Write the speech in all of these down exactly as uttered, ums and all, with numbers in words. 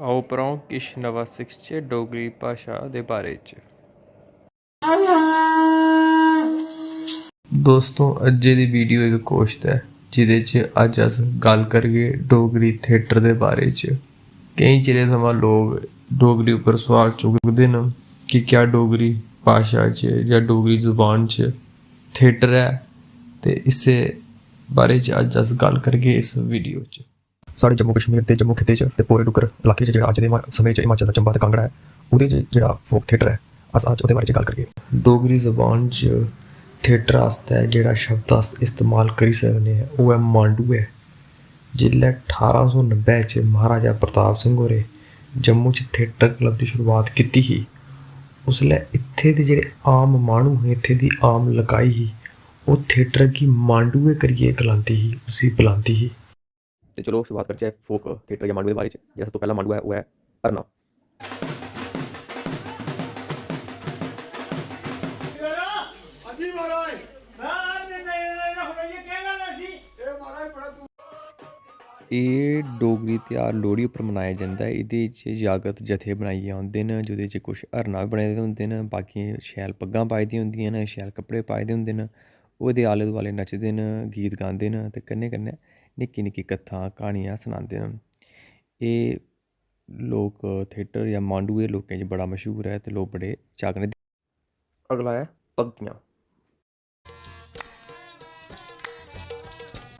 आओ भ्राओ, किश नमां सिखचै डोगरी भाशा दे बारे च। दोस्तों, अज्जै दी वीडियो इक कोश्त ऐ, जेह्दे च अज्ज अस गल्ल करगे डोगरी थिएटर दे बारे च। केईं चिरै थमां लोक डोगरी उप्पर सोआल चुकदे न कि क्या डोगरी भाशा च जां डोगरी जुबान च थिएटर ऐ, ते इस्सै बारे च अज्ज अस गल्ल करगे इस वीडियो च। साढ़े जम्मू कश्मीर दे जम्मू खित्ते च ते पूरे डुग्गर इलाके च जेह्ड़ा अज्ज दे हिमा-, समें च हिमाचल दा चंबा ते कांगड़ा ऐ, ओह्दे च जेह्ड़ा फोक थिएटर ऐ, अस अज्ज ओह्दे बारे च गल्ल करगे। डोगरी जबान च थिएटर आस्तै जेह्ड़ा शब्द अस इस्तेमाल करी सकने आं, ओह् ऐ मांडू ऐ। जिसलै ठारां सौ नब्बै च महाराजा प्रताप सिंह होरें जम्मू च थिएटर क्लब दी शुरुआत कीती ही, उसलै इत्थै दे जेह्ड़े आम माह्नू हे, इत्थै दी आम लकाई ही, ओह् थिएटर गी मांडुए करियै गलांदी ही, उसी बुलांदी ही। ते चलो शुरुआत करचै फोक थिएटर जां मांडुए दे बारे च। जेह्ड़ा सब तों पैह्ला मांडुआ ऐ, ओह् ऐ हरना। एह् डोगरी तेहार लोह्ड़ी उप्पर मनाया जंदा ऐ। एह्दे च जागत जत्थे बनाइयै औंदे न, जेह्दे च कुछ हरना बी बने दे होंदे न, बाकी शैल पग्गां पाई दियां होंदियां न, शैल कपड़े पाए दे होंदे न। ओह्दे आले दुआले नचदे न, गीत गांदे न ते कन्नै कन्नै निक्की निक्की कत्थां, क्हानियां सनांदे न। एह् लोक थिएटर जां मांडुए लोकें च बड़ा मश्हूर ऐ ते लोक बड़े चाऽ कन्नै दिखदे। अगला ऐ भक्तियां।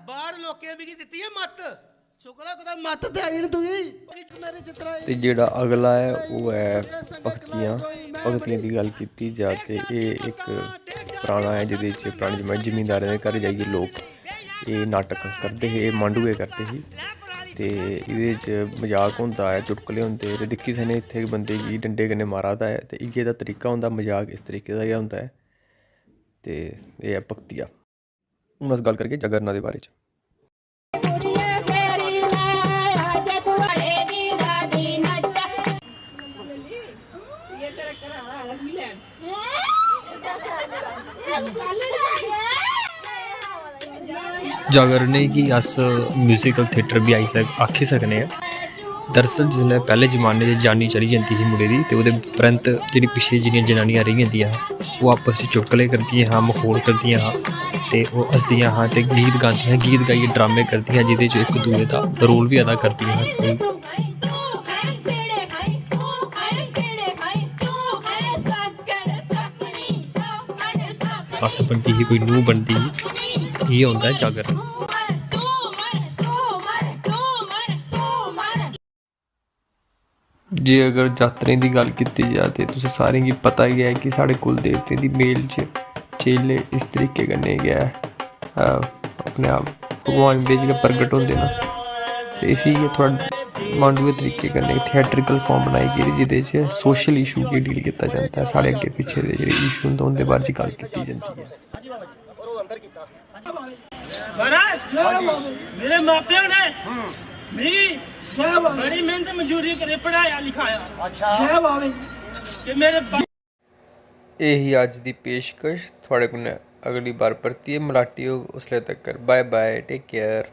बाह्र लोकें मिगी दित्ती ऐ मत्त, शुक्र ऐ कुतै मत्त ते आई न तुगी। इक मेरे चित्तरा ते जेह्ड़ा अगला ऐ, ओह् ऐ भक्तियां। भक्तियें दी गल्ल कीती जा ते एह् इक पराना ऐ, जेह्दे च पराने जमाने जमींदारें दे घर जाइयै लोक एह् नाटक करदे हे, एह् मांडुए करदे हे। ते एह्दे च मजाक होंदा ऐ, चुटकले होंदे, ते दिक्खी सकने इत्थै इक बंदे गी डंडे कन्नै मारा दा ऐ, ते इ'यै दा तरीका होंदा मजाक, इस तरीके दा गै होंदा ऐ। ते एह् ऐ भक्तिया। हून अस गल्ल करगे जागरना दे बारे च। जागरने गी अस म्यूजिकल थिएटर बी आई सक-, आखी सकने आं। दरअसल जिसलै पैह्ले जमाने च जान्नी चली जंदी ही मुड़े दी, ते ओह्दे परैंत जेह्ड़ी पिच्छे जेह्ड़ियां जनानियां रेही जंदियां हां, ओह् आपस च चुटकले करदियां हां, मखौल करदियां हां, ते ओह् हसदियां हां ते गीत गांदियां हां, गीत गाइयै ड्रामे करदियां हां, जेह्दे च इक दूए दा रोल बी अदा करदियां हां। कोई सस्स बनदी ही, कोई नूंह् बनदी ही। इ'यै होंदा ऐ जागरन। जे अगर जातरें दी गल्ल कीती जा ते तुसें सारें गी पता गै ऐ कि साढ़े कुल देवतें दी मेल च चेले इस तरीके कन्नै गै, अ, अपने आप भगवान दे जेह्ड़े प्रगट होंदे न। ते इसी गै थोह्ड़ा मांडुए तरीके कन्नै theatrical form बनाई गेदी, जेह्दे च social issue गी deal कीता जंदा ऐ। साढ़े अग्गें पिच्छे दे जेह्ड़े issue होंदे, उं'दे बारे च गल्ल कीती जंदी ऐ। महाराज, मेरे मापियों ने मिगी बड़ी मेहनत मजदूरी करियै पढ़ाया लिखाया। अच्छा। ते मेरे बा- एह् ही अज्ज दी पेशकश। थुआढ़े कन्नै अगली बार परतियै मलाटी होग। उसलै तक्कर bye bye, take care।